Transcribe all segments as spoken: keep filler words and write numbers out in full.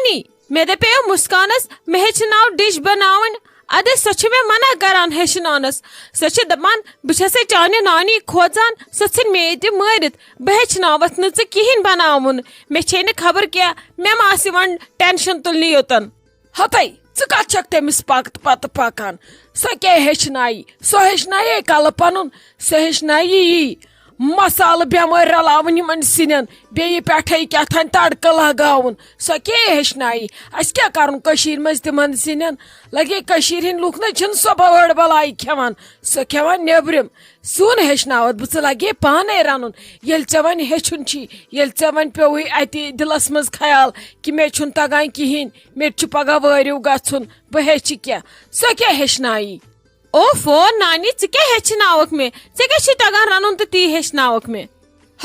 نی، مےٚ دَپیو مُسکانَس، مےٚ ہیٚچھناو ڈِش بَناوٕنۍ۔ اَدٕ سۄ چھِ مےٚ منع کَران ہیٚچھناونَس۔ سۄ چھِ دَپان، بہٕ چھَسے چانہِ نانی کھوژان، سۄ ژھٕنہِ مےٚ ییٚتہِ مٲرِتھ۔ بہٕ ہیٚچھناوَتھ نہٕ ژٕ کِہیٖنۍ بَناوُن۔ مےٚ چھے نہٕ خبر کیٛاہ، مےٚ ما آسہِ یِوان ٹٮ۪نشَن تُلنہِ یوٚتَن۔ ہَتَے، ژٕ کَتھ چھَکھ تٔمِس پَتہٕ پَتہٕ پَکان؟ سۄ کیٛاہ ہیٚچھنایہِ؟ سۄ ہیٚچھنایے کَلہٕ پَنُن، سۄ ہیٚچھنایہِ یی مصالہٕ بٮ۪مٲرۍ رلاوٕنۍ یِمن سِنٮ۪ن، بیٚیہِ پٮ۪ٹھے کیٛاہ تام تڑکہٕ لگاوُن۔ سۄ کیٛاہ ہیٚچھنایہِ؟ اَسہِ کیٛاہ کرُن کٔشیٖرِ منٛز تِمن سِنٮ۪ن؟ لگے کٔشیٖرِ ہٕنٛدۍ لُکھ نہ چھِنہٕ سۄ بٔڑ بلاے کھٮ۪وان، سۄ کھٮ۪وان نیبرِم۔ سیُن ہیٚچھناوتھ بہٕ ژٕ، لگے پانے رنُن۔ ییٚلہِ ژےٚ وۄنۍ ہیٚچھُن چھی، ییٚلہِ ژےٚ وۄنۍ پیوٚوُے اَتہِ دِلس منٛز خیال کہِ مےٚ چھُنہٕ تگان کِہینۍ، مےٚ تہِ چھُ پگاہ وٲرِو گژھُن، بہٕ ہیٚچھِ کینٛہہ، سۄ کیٛاہ ہیٚچھنایی؟ اوفو نانی، ژٕ کیٛاہ ہیٚچھناوکھ مےٚ؟ ژےٚ کیٛاہ چھُے تگان رنُن تہٕ تی ہیٚچھناوکھ مےٚ۔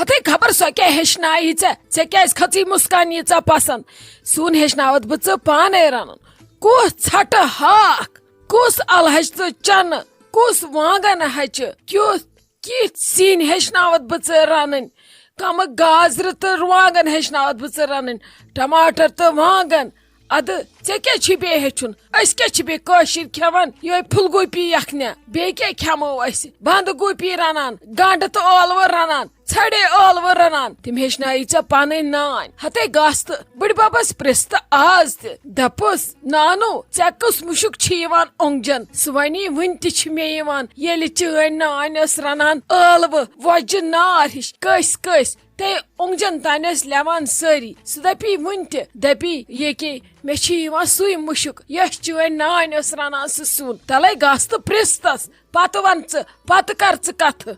ہتے خبر سۄ کیٛاہ ہیٚچھنایہِ ژےٚ؟ ژےٚ کیٛازِ کھٔژٕے مُسکان ییٖژاہ پسنٛد؟ سیُن ہیٚچھناوتھ بہٕ ژٕ پانے رنُن۔ کُس ژھٹہٕ ہاکھ، کُس الہٕ ہچہِ تہٕ چنہٕ، کُس وانگن ہچہِ، کیُتھ کِتھۍ سِنۍ ہیٚچھناوتھ بہٕ ژٕ رنٕنۍ؟ کمہٕ گازرِ تہٕ رُوانگن ہیٚچھناوتھ بہٕ ژٕ رنٕنۍ؟ ٹماٹر تہٕ وانگن۔ ادٕ ژےٚ کیٛاہ چھُے بیٚیہِ ہیٚچھُن؟ أسۍ کیٛاہ چھِ بیٚیہِ کٲشِرۍ کھٮ۪وان؟ یِہوٚے پھُلگوٗپی یکھنہِ۔ بیٚیہِ کیٛاہ کھٮ۪مو أسۍ؟ بنٛد گوٗپی رنان، گنٛڈٕ تہٕ ٲلوٕ رنان، ژھڑے ٲلوٕ رنان۔ تِم ہیٚچھنایی ژےٚ پنٕنۍ نانۍ۔ ہتے گژھ تہٕ بٕڈِ ببس پرٛژھ تہٕ آز تہِ۔ دپُس، نانو، ژےٚ کُس مُشُک چھُ یِوان اوٚنٛگجن؟ سُہ ونی، وُنہِ تہِ چھُ مےٚ یِوان، ییٚلہِ چٲنۍ نانۍ ٲس رنان ٲلوٕ وۄجہِ نار ہِش، کٔسۍ کٔسۍ۔ تہٕ اوٚنٛگجن تانۍ ٲسۍ لٮ۪وان سٲری۔ سُہ دپی وُنہِ تہِ، دپی، ییٚکے مےٚ چھُ یِوان سُے مُشُک، یۄس چٲنۍ نانۍ ٲس رنان سُہ سیُن۔ تلے گژھ تہٕ پرٛژھ تس، پتہٕ ون ژٕ، پتہٕ کر ژٕ کتھٕ۔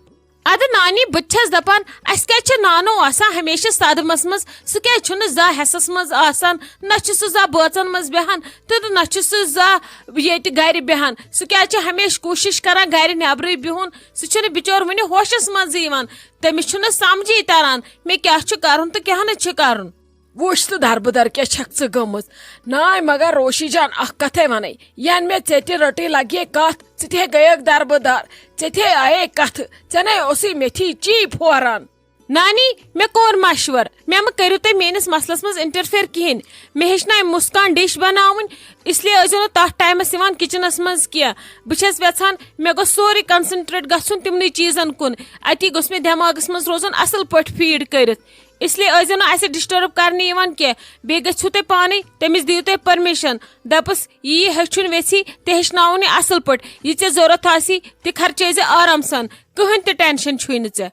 ادٕ نانی، بہٕ تہِ چھس دپان، اسہِ کیٛازِ چھِ نانو آسان ہمیشہِ صدمس منٛز؟ سُہ کیٛازِ چھُنہٕ زانٛہہ حصس منٛز آسان؟ نہ چھُ سُہ زانٛہہ بٲژن منٛز بیٚہان تہٕ نہ چھُ سُہ زانٛہہ ییٚتہِ گرِ بیٚہان۔ سُہ کیٛازِ چھُ ہمیشہِ کوٗشش کران گرِ نٮ۪برٕے بِہُن؟ سُہ چھُنہٕ بِچور وُنہِ ہوشس منٛزٕے یِوان۔ تٔمِس چھُنہٕ سمجھے تران، مےٚ کیٛاہ چھُ کرُن تہٕ کیٛاہ نہٕ چھُ کرُن۔ وُچھ تہٕ دربٕدر کیٛاہ چھکھ ژٕ گٔمٕژ؟ ناے مگر روشی جان، اکھ کتھے ونَے، ین مےٚ ژےٚ تہِ رٔٹٕے لگہِ ہے کتھ، ژٕ تہِ ہے گٔیکھ دربٕدر، ژےٚ تہِ ہے آیے کتھٕ، ژےٚ نے اوسُے میتھی چی پھوران۔ نانی، مےٚ کوٚر مشور، مےٚ مہٕ کٔرِو تُہۍ میٲنِس مسلس منٛز انٹرفیئر کِہینۍ۔ مےٚ ہیٚچھنایہِ مُسکان ڈِش بناوٕنۍ، اس لیے ٲسۍزیو نہٕ تتھ ٹایمس یِوان کچنس منٛز کینٛہہ۔ بہٕ چھس یژھان مےٚ گوٚژھ سورُے کنسنٹریٹ گژھُن تِمنٕے چیٖزن کُن، اتی گوٚژھ مےٚ دٮ۪ماغس منٛز روزُن اصل پٲٹھۍ فیٖڈ کٔرِتھ۔ اس لیے ٲسۍزیو نہٕ اسہِ ڈسٹرب کرنہِ یِوان کینٛہہ۔ بیٚیہِ گٔژھِو تُہۍ پانے تٔمِس دِیِو تُہۍ پرمیشن، دپس، یی یہِ ہیٚچھُن ویژھی تہِ ہیٚچھناوُن یہِ اصل پٲٹھۍ، یہِ ژےٚ ضرورت آسی تہِ خرچٲے زِ آرام سان، کٕہٕنۍ تہِ ٹینشن چھُے نہٕ ژےٚ۔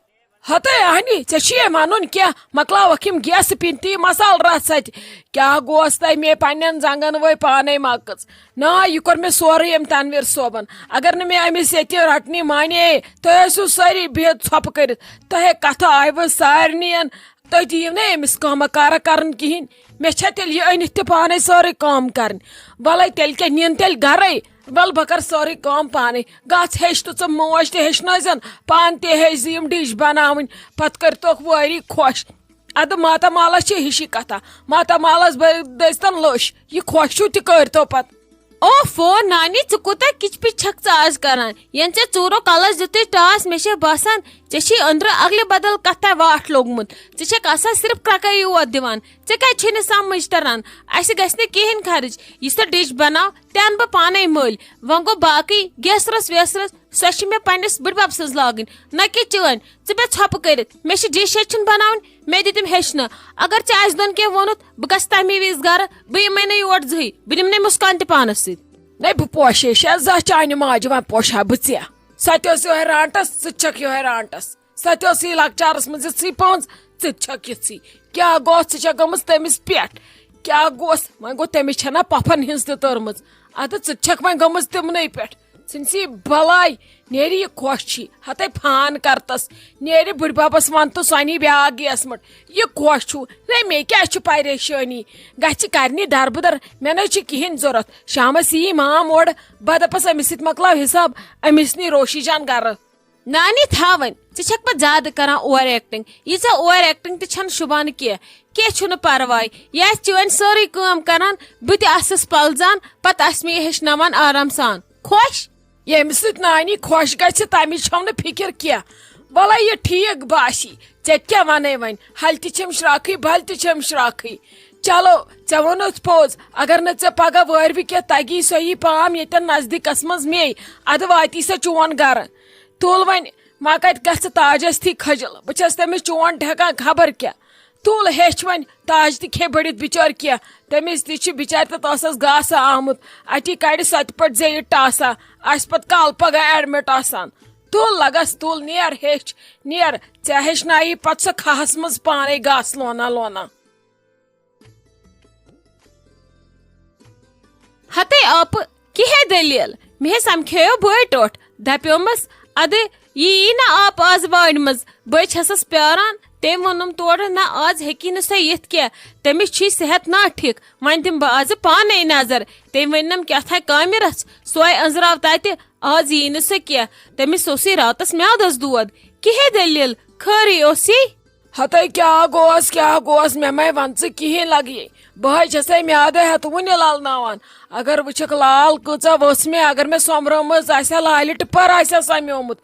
ہتے اہنی، ژےٚ چھُے ونُن کینٛہہ؟ مۄکلاوکھ یِم گیسہٕ پِنۍ تہِ مسالہٕ رژھ اتہِ۔ کیٛاہ گوس تۄہہِ مے پننٮ۪ن زنٛگن وٲے پانے مکٕژ؟ نا، یہِ کوٚر مےٚ سورُے أمۍ تنویر صٲبن۔ اگر نہٕ مےٚ أمِس ییٚتہِ رٹنی مانے، تُہۍ ٲسِو سٲری بِہِتھ ژھۄپہٕ کٔرِتھ۔ تۄہے کتھٕ آیوٕ سارنٕین، تُہۍ دِیِو نہٕ أمِس کٲمہ کارہ کرُن کِہینۍ۔ مےٚ چھےٚ تیٚلہِ یہِ أنِتھ تہِ پانے سٲرٕے کٲم کرٕنۍ۔ ولے تیٚلہِ کیٛاہ، نِن تیٚلہِ گرے۔ ول بہٕ کرٕ سٲرٕے کٲم پانے۔ گژھ ہیٚچھ تہٕ ژٕ موج تہِ ہیٚچھنٲیزن، پانہٕ تہِ ہیٚچھ زِ یِم ڈِش بناوٕنۍ۔ پتہٕ کٔرۍتوکھ وٲری خۄش۔ ادٕ ماتامالس چھِ ہِشی کتھا، ماتامالس بٔرۍ دٔسۍتن لٔش، یہِ خۄش چھُو تہِ کٔرۍتو پتہٕ۔ اوفو نانی، ژٕ کوٗتاہ کِچ پِچ چھکھ ژٕ آز کران؟ ین ژےٚ ژوٗرو کلس دیُتُے ٹاس، مےٚ چھےٚ باسان ژےٚ چھے أنٛدرٕ اگلہِ بدل کتھ تام واٹھ لوٚگمُت۔ ژٕ چھکھ آسان صرف کرٛکے یوت دِوان۔ ژےٚ کیٛازِ چھے نہٕ سمجھ تران؟ اسہِ گژھِ نہٕ کِہینۍ خرٕچ۔ یہِ سۄ ڈِش بناو، تہِ انہٕ بہٕ پانے مٔلۍ۔ وۄنۍ گوٚو باقٕے، گیسرس ویسرس، سۄ چھِ مےٚ پننِس بٕڈبب سٕنٛز لاگٕنۍ، نہ کہِ چٲنۍ۔ ژٕ بیٚہہ ژھۄپہٕ کٔرِتھ، مےٚ چھِ ڈِش ہیٚچھِنۍ بناوٕنۍ، مےٚ دِ تِم ہیٚچھنہٕ۔ اگر ژےٚ آسہِ دۄن کینٛہہ ووٚنُتھ، بہٕ گژھٕ تمی وِزِ گرٕ، بہٕ یِمے نہٕ یور زٕہٕے، بہٕ نِمہٕ نے مُسکان تہِ پانس سۭتۍ۔ نے بہٕ پوشے شا زانٛہہ چانہِ ماجہِ، وۄنۍ پوشہٕ ہا بہٕ ژےٚ۔ سۄ تہِ ٲس یِہوٚے رانٹس، ژٕ تہِ چھکھ یِہوٚے رانٹس۔ سۄ تہِ ٲس یہِ لۄکچارس منٛز یِژھٕے پانٛژھ، ژٕ تہِ چھکھ یِژھٕے۔ کیٛاہ گوٚو، ژٕ چھکھ گٔمٕژ تٔمِس پٮ۪ٹھ؟ کیٛاہ گوٚوس؟ وۄنۍ گوٚو، تٔمِس چھےٚ نا پۄپھن ہٕنٛز تہِ تٔرمٕژ۔ ادٕ ژٕ تہِ چھکھ وۄنۍ گٔمٕژ تِمنٕے پٮ۪ٹھ۔ ژھٕنۍ سی بلاے، نیرِ یہِ خۄش چھی۔ ہتے فان کرتس، نیرِ بٕڈببس ون تہٕ سۄ نی بیاکھ گیس مٔٹ۔ یہِ خۄش چھُ، ہے مےٚ کیٛاہ چھُ پریشٲنی؟ گژھِ کرنہِ دربٕدر، مےٚ نَے چھُ کِہیٖنۍ ضوٚرتھ۔ شامس یی مام اورٕ، بہٕ دپس أمِس سۭتۍ مۄکلاو حساب، أمِس نی روشی جان گرٕ۔ نانی تھاو وۄنۍ، ژٕ چھکھ پتہٕ زیادٕ کران اوور ایکٹنگ۔ ییٖژاہ اوور ایکٹنگ تہِ چھنہٕ شوٗبان کینٛہہ۔ کینٛہہ چھُنہٕ پرواے، یہِ آسہِ چٲنۍ سٲرٕے کٲم کران، بہٕ تہِ آسس پلزان، پتہٕ آسہِ مےٚ یہِ ہیٚچھناوان آرام سان۔ خۄش؟ ییٚمہِ سۭتۍ نانی خۄش گژھِ، تمِچ چھَو نہٕ فِکر کینٛہہ۔ وَلے یہِ ٹھیٖک باسی، ژےٚ کیٛاہ وَنے وۄنۍ؟ ہلہِ تہِ چھَم شراکھٕے، بلہِ تہِ چھَم شراکھٕے۔ چلو، ژےٚ ووٚنُتھ پوٚز، اگر نہٕ ژےٚ پگاہ وٲرۍوِ کینٛہہ تگی سۄ یی پام ییٚتٮ۪ن نزدیٖکس منٛز مے، ادٕ واتی سۄ چون گرٕ۔ تُل وۄنۍ، ما کتہِ گژھِ تاجس تھی کھجل، بہٕ چھس تٔمِس چونٛٹھ ہٮ۪کان خبر کیٛاہ۔ تُل ہیٚچھ وۄنۍ، تاج تہِ کھے بٔڑِتھ بِچٲر کینٛہہ، تٔمِس تہِ چھِ بِچارِ تتھ ٲسس گاسہٕ آمُت، اتی کڑِ سۄ تہِ پٲٹھۍ زیٚیہِ ٹاسا، آسہِ پتہٕ کالہٕ پگاہ ایڈمٹ آسان۔ تُل لگس تُل، نیر ہیٚچھ، نیر، ژےٚ ہیٚچھنایی پتہٕ سۄ کھہس منٛز پانے گاسہٕ لونان لونان۔ ہتے آپہٕ، کِہے دٔلیٖل؟ مےٚ سمکھیو بٲے ٹوٹھ، دپیومس، ادٕ یہِ یی نہ آپہٕ آز وارِ منٛز، بہٕ چھسس پیاران۔ تٔمۍ ووٚنُم تورٕ، نہ آز ہیٚکی نہٕ سۄ یِتھ کینٛہہ، تٔمِس چھُے صحت نا ٹھیٖک، وۄنۍ دِمہٕ بہٕ آزٕ پانے نظر۔ تٔمۍ ؤنِنم کیٛاہ تھایہِ کامہِ رژھ، سۄے أنٛزراو تتہِ، آز یی نہٕ سۄ کینٛہہ، تٔمِس اوسُے راتس میادس دود۔ کِہے دٔلیٖل؟ خٲرٕے اوسُے؟ ہتے کیٛاہ گوس، کیٛاہ گوس، مےٚ مَے وَن ژٕ کِہیٖنۍ لَگہِ۔ بہٕ ہے چھَسے میٛادٕ ہٮ۪تھ وُنہِ لَلناوان۔ اگر وٕچھکھ لال کۭژاہ ؤژھ مےٚ، اگر مےٚ سۄمبرٲومٕژ آسہِ ہا، لالہِ ٹِپَر آسہِ ہا سَمیومُت۔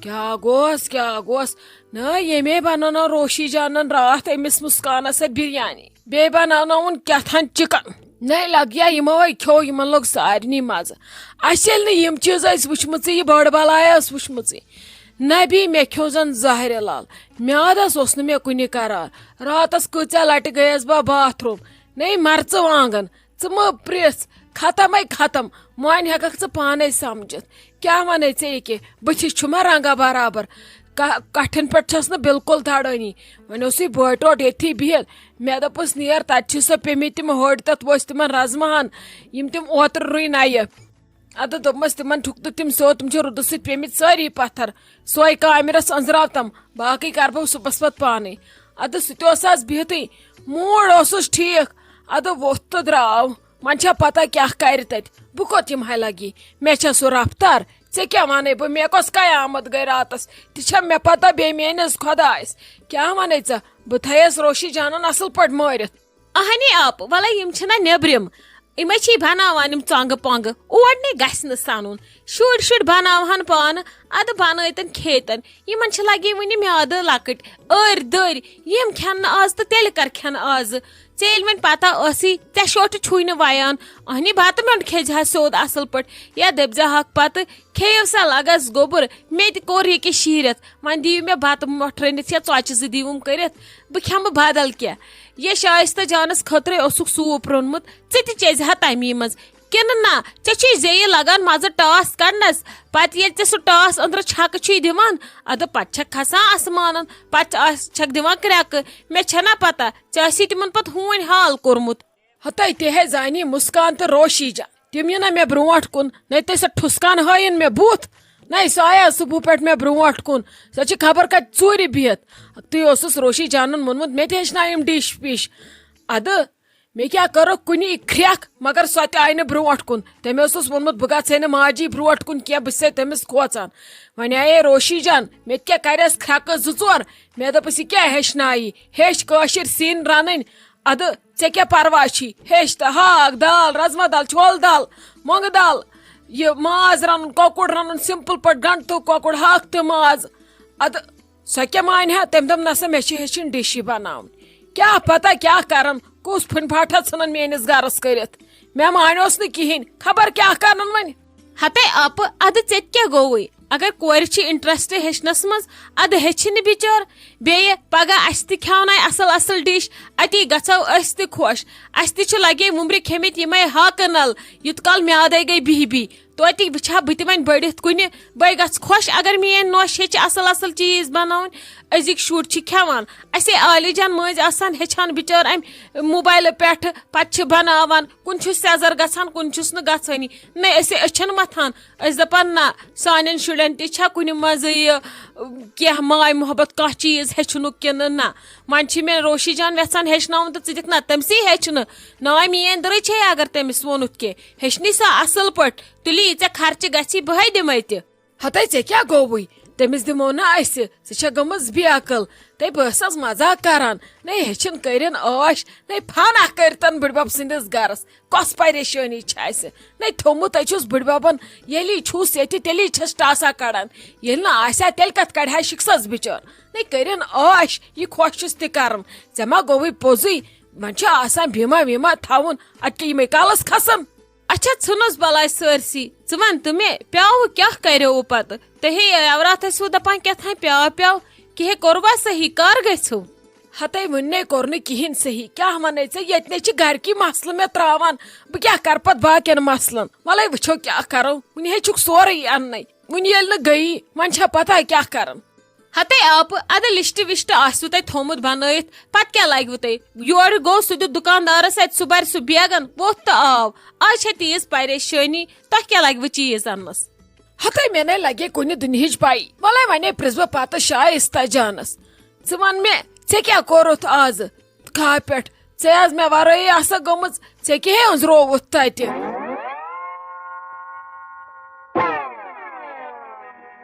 کیٛاہ گوس، کیٛاہ گوس؟ نہ، ییٚمے بَنٲونٲو روشی جانَن راتھ أمِس مُسکانَس سۭتۍ بِریانی۔ بیٚیہِ بَناونٲوُن کیٛاہ تھام چِکَن۔ نَے لَگیا یِمو ہے کھیوٚو، یِمَن لوٚگ سارنٕے مَزٕ۔ اَسہِ ییٚلہِ نہٕ یِم چیٖز ٲسۍ وٕچھمٕژٕے، یہِ بٔڑ بَلایا ٲس وٕچھمٕژٕے۔ نبی، مےٚ کھیوٚو زن زہرِ لال۔ میادس اوس نہٕ مےٚ کُنہِ قرار۔ راتس کۭژاہ لٹہِ گٔیس بہٕ باتھ روم۔ نے مرژٕ وانگن، ژٕ مہٕ پرژھ، ختمے ختم۔ وۄنۍ ہٮ۪ککھ ژٕ پانے سمجھتھ۔ کیٛاہ ونے ژےٚ یہِ کہِ بٕتھِس چھُ مےٚ رنگا برابر؟ کا-، کٹھٮ۪ن پٮ۪ٹھ چھس نہٕ بالکل دھڑٲنی۔ وۄنۍ اوسُے بٲٹوٹ ییٚتھی بِہِتھ۔ مےٚ دوٚپُس، نیر، تتہِ چھِ سۄ پیٚمٕتۍ تِم ہٲڑۍ تتھ ؤسۍ تِمن رزماہن، یِم تِم اوترٕ رُے نَیہِ۔ ادٕ دوٚپمس تِمن، ٹھُک تہٕ تِم سیوٚد، تِم چھِ رُدٕ سۭتۍ پیٚمٕتۍ سٲری پتھر۔ سۄے کامہِ رژھ أنٛزراو تم، باقٕے کرٕ بہٕ صُبحس پتہٕ پانے۔ ادٕ سُہ تہِ اوس آز بِہتٕے، موٗڈ اوسُس ٹھیٖک۔ ادٕ ووٚتھ تہٕ درٛاو۔ وۄنۍ چھا پتہ کیٛاہ کرِ تتہِ؟ بہٕ کوٚت یِمہٕ ہا لگی؟ مےٚ چھا سُہ رفتار؟ ژےٚ کیٛاہ ونے بہٕ؟ مےٚ کۄس قیامت گٔے راتس؟ تہِ چھا مےٚ پتہ بیٚیہِ میٲنِس خۄدایس؟ کیٛاہ ونے ژےٚ؟ بہٕ تھایس روشی جانن اصل پٲٹھۍ مٲرِتھ۔ اہنی آپہٕ، ولے یِم چھِنہ نیبرِم، یِمے چھِ بناوان یِم ژۄنٛگہٕ پۄنٛگہٕ، اور نے گژھِ نہٕ سنُن۔ شُرۍ شُرۍ بناوہن پانہٕ، ادٕ بنٲیتن کھیتن۔ یِمن چھِ لگے وُنہِ میادٕ لۄکٕٹۍ، أرۍ دٔرۍ، یِم کھٮ۪ن نہٕ آز تہٕ تیٚلہِ کر کھٮ۪ن آزٕ؟ ژےٚ ییٚلہِ وۄنۍ پتہ ٲسٕے، ژےٚ شوٹھٕ چھُے نہٕ ویان۔ اہنی بتہٕ میوٚنٛڈ کھیٚزِ ہا سیوٚد اصل پٲٹھۍ، یا دٔپزِ ہاکھ پتہٕ، کھیٚیِو سا لگس گوٚبُر، مےٚ تہِ کوٚر یہِ کہِ شیٖرتھ، وۄنۍ دِیِو مےٚ بتہٕ مۄٹھ رٔنِتھ یا ژۄچہِ زٕ دِیِوُم کٔرِتھ، بہٕ کھٮ۪مہٕ بدل کینٛہہ۔ یہِ شایستہ جانس خٲطرے اوسُکھ سوٗپ روٚنمُت، ژٕ تہِ چیٚزِ ہا تمی منٛز۔ کِنہٕ نہ، ژےٚ چھُے زیٚیہِ لگان مزٕ ٹاس کڑنس، پتہٕ ییٚلہِ ژےٚ سُہ ٹاس أنٛدرٕ چھکہٕ چھُے دِوان، ادٕ پتہٕ چھکھ کھسان آسمانن، پتہٕ آس-، چھکھ دِوان کرٛٮ۪کہٕ۔ مےٚ چھےٚ نا پتہ، ژےٚ آسی تِمن پتہٕ ہوٗنۍ حال کوٚرمُت۔ ہتے تہِ ہے زانی مسکان تہٕ روشی جان۔ تِم یِن نا مےٚ برونٛٹھ کُن، نے تہِ سۄ ٹھُسکان ہٲیِن مےٚ بُتھ۔ نے سۄ آیا صُبحہٕ پٮ۪ٹھ مےٚ برونٛٹھ کُن۔ سۄ چھِ خبر کتہِ ژوٗرِ بِہِتھ۔ تُہۍ اوسُس روشی جانن ووٚنمُت، مےٚ تہِ ہیٚچھناوِم ڈِش وِش۔ ادٕ مےٚ کیٛاہ کٔرٕکھ کُنی کھرٛٮ۪کھ، مگر سۄ تہِ آیہِ نہٕ برونٛٹھ کُن۔ تٔمۍ اوسُس ووٚنمُت، بہٕ گژھٕ ہے نہٕ ماجی برونٛٹھ کُن کینٛہہ، بہٕ چھسے تٔمِس کھوژان۔ وۄنۍ آیے روشی جان، مےٚ تہِ کیٛاہ کرٮ۪س کھرٛٮ۪کہٕ زٕ ژور۔ مےٚ دوٚپُس، یہِ کیٛاہ ہیٚچھنایی؟ ہیٚچھ کٲشِر سِنۍ رنٕنۍ۔ ادٕ ژےٚ کیٛاہ پرواے چھی؟ ہیٚچھ تہٕ ہاکھ، دال، رزما دال، چھولہٕ دال، مۄنٛگہٕ دال، یہِ ماز رنُن، کۄکُر رنُن، simple پٲٹھۍ گنڈٕ تہٕ کۄکُر، ہاکھ تہٕ ماز۔ ادٕ سۄ کیٛاہ مانہِ ہا؟ تٔمۍ دوٚپ، نسا، مےٚ چھِ ہیٚچھِنۍ ڈِشی بناوٕنۍ۔ کیٛاہ پتہ کیٛاہ کرن، کُس پھٕنۍ پھاٹھا ژھٕنن میٲنِس گرس کٔرِتھ۔ مےٚ مانیوس نہٕ کِہینۍ، خبر کیٛاہ کرن وۄنۍ۔ ہتے آپہٕ، ادٕ ژےٚ تہِ کیٛاہ گوٚوُے؟ اگر کورِ چھِ interest ہیٚچھنس منٛز، ادٕ ہیٚچھِ نہٕ بِچٲر۔ بیٚیہِ پگاہ اسہِ تہِ کھیاونایہِ اصل اصل ڈِش، اتی گژھو أسۍ تہِ خۄش۔ اسہِ تہِ چھِ لگے وُمرِ کھیٚمٕتۍ یِمے ہاکہٕ نل، یُت کال میادے گٔے بِہۍ بِہۍ۔ توتہِ وٕچھِ ہا بہٕ تہِ وۄنۍ بٔڑِتھ کُنہِ، بہٕ گژھٕ خۄش اگر میٲنۍ نۄش ہیٚچھِ اصل اصل چیٖز بناوٕنۍ۔ أزِکۍ شُرۍ چھِ کھٮ۪وان، اسے عالی جان مٔنٛزۍ آسان ہیٚچھان بِچٲر امہِ موبایلہٕ پٮ۪ٹھٕ، پتہٕ چھِ بناوان، کُنہِ چھُ سیٚزر گژھان، کُنہِ چھُس نہٕ گژھٲنی۔ نہ، أسے أچھن متھان، أسۍ دپان، نہ، سانٮ۪ن شُرٮ۪ن تہِ چھا کُنہِ منٛزٕ یہِ، کینٛہہ ماے محبت، کانٛہہ چیٖز ہیٚچھنُک کِنہٕ نہ؟ وۄنۍ چھِ مےٚ روشی جان یژھان ہیٚچھناوُن تہٕ ژٕ دِکھ نہ تٔمسٕے ہیٚچھنہٕ۔ نا، میٲنۍ دٕرٕے چھے، اگر تٔمِس ووٚنُتھ کینٛہہ، ہیٚچھنی سۄ اصل پٲٹھۍ۔ تُلہِ یہِ ژےٚ خرچہِ گژھی، بہے دِمے تہِ۔ ہتے ژےٚ کیٛاہ گوٚوُے؟ تٔمِس دِمو نہ أسۍ، ژٕ چھےٚ گٔمٕژ بے عقل۔ تہٕ بہٕ ٲسس مزاق کران، نے ہیٚچھِن کٔرِن عٲش، نے فن اکھ کٔرتن بٕڈبب سٕنٛدِس گرس۔ کۄس پریشٲنی چھِ اسہِ؟ نے تھوٚمُت ہے چھُس بٕڈببن، ییٚلی چھُس ییٚتہِ، تیٚلی چھَس ٹاسا کڑان۔ ییٚلہِ نہٕ آسہِ ہا، تیٚلہِ کتھ کڑِ ہا شِکسس بِچٲر؟ نے کٔرِن عٲش، یہِ خۄش چھُس تہِ کران۔ ژےٚ ما گوٚوُے پوٚزُے؟ وۄنۍ چھُ آسان بیمہ ویمہ تھاوُن، اتہِ کیٛاہ یِمے کالس کھسن۔ اچھا، ژھٕنُس بلاے سٲرسٕے۔ ژٕ وَن تہٕ مےٚ، پیٛاوٕ کیٛاہ کریووٕ پتہٕ؟ تُہے یوراتھ ٲسوٕ دپان کیٛاہ تھام پیٛاو پیٛاو، کِہے کوٚروا صحیح؟ کر گژھو؟ ہتے وُنہِ نے کوٚر نہٕ کِہیٖنۍ صحیح۔ کیٛاہ وَنے ژےٚ؟ ییٚتہِ نے چھِ گرِکی مسلہٕ مےٚ ترٛاوان۔ بہٕ کیٛاہ کرٕ پتہٕ باقین مسلن؟ وَلے وٕچھو کیٛاہ کرو۔ وُنہِ ہے چھُکھ سورُے اَننَے۔ وُنہِ ییٚلہِ نہٕ گٔیی، وۄنۍ چھا پتہ کیٛاہ کرن؟ ہتے آپہٕ، ادٕ لسٹ وسٹ آسوٕ تۄہہِ تھومُت بنٲیِتھ، پتہٕ کیٛاہ لگوٕ تۄہہِ؟ یورٕ گوٚو، سُہ دیُت دُکاندارس اتہِ، سُہ برِ سُہ بیگن، ووٚتھ تہٕ آو۔ آز چھےٚ تیٖژ پریشٲنی، تۄہہِ کیٛاہ لگوٕ چیٖز اننس؟ ہتے مےٚ نے لگے کُنہِ دُنہِچ پاے۔ وَلے وَنے پرٛژھ بہٕ پتہٕ شایستہ جانس۔ ژٕ وَن مےٚ، ژےٚ کیٛاہ کوٚرُتھ آزٕ؟ کھاہ پٮ۪ٹھ ژےٚ آز مےٚ ورٲیی آسکھ گٔمٕژ، ژےٚ کیٛاہ أنٛزرووُتھ تتہِ؟